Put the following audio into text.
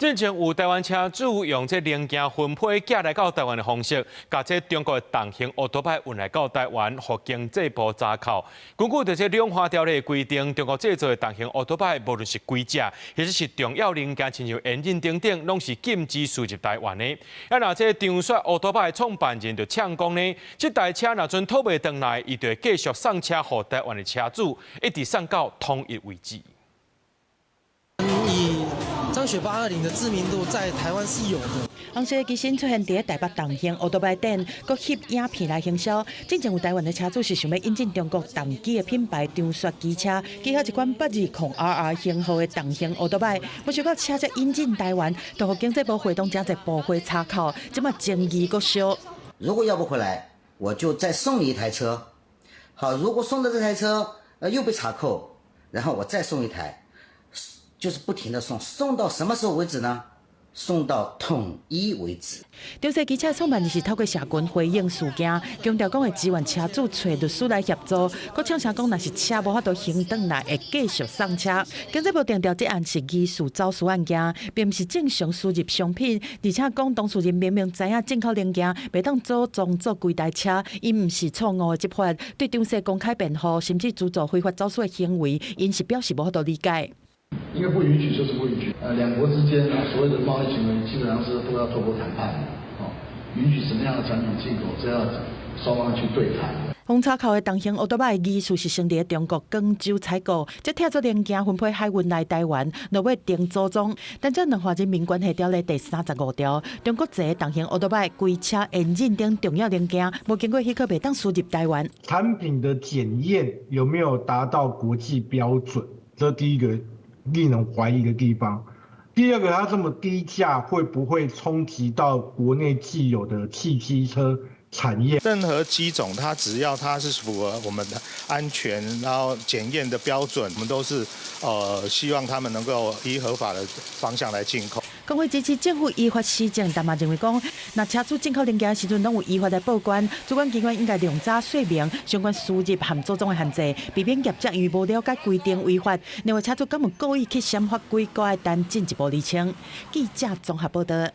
進前有台灣車主用這零件分批寄來到台灣的方式，共這中國的重型歐多擺運來到台灣，予經濟部查扣。根據這兩岸條例規定，中國製造的重型歐多擺，無論是規隻，或者是重要零件，親像引擎等等，攏是禁止輸入台灣的。啊，若這長雪歐多擺創辦人就嗆講呢，這台車若準討袂轉來，伊就會繼續送車予台灣的車主，一直送到統一為止。以張雪820的知名度在台灣是有的。紅色機身出現佇台北重型歐多擺頂，閣翕影片來行銷。進前有台灣的車主是想欲引進中國重機的品牌長雪機車，寄予一款820 RR 型號的重型歐多擺，無想到車才引進台灣，就予經濟部會同誠濟部會查扣，這馬爭議閣燒。如果要不回來，我就再送你一台車。好，如果送的這台車又被查扣，然後我再送一台。就是不停的送，送到什麼時候為止呢？送到統一為止。長雪機車創辦人是透過社群回應事件，強調講會支援車主揣律師來協助，閣嗆聲講，若是車無法度還轉來，會繼續送車。經濟部定調這案是疑似走私案件，並毋是正常輸入商品，而且講當事人明明知影進口零件袂當組裝做規台車，𪜶毋是錯誤的執法，對長雪公開辯護，甚至資助非法走私的行為，𪜶是表示無法度理解。因為不允許就是不允許，兩國之間啊，所謂的貿易行為基本上是都要透過談判的，哦，允許什麼樣的產品進口，這要雙方去對談。予查扣的重型歐多擺疑似是先佇中國廣州採購，才拆做零件分批海運來台灣，落尾定組裝。但這兩岸人民關係條例第35條，中國製重型歐多擺規車、引擎等重要零件，無經過許可袂當輸入台灣。產品的檢驗有沒有達到國際標準？這第一個令人懷疑的地方。第二個，它這麼低價，會不會衝擊到國內既有的汽機車產業？任何機種，它只要它是符合我們的安全，然後檢驗的標準，我們都是希望他們能夠依合法的方向來進口。工會支持政府依法施政，但嘛認為講，若車主進口零件時陣攏有依法來報關，主管機關應該量早說明相關輸入和組裝的限制，避免業者因為無了解規定違法。另外，車主敢有故意去閃法規，閣愛等進一步釐清。記者綜合報道。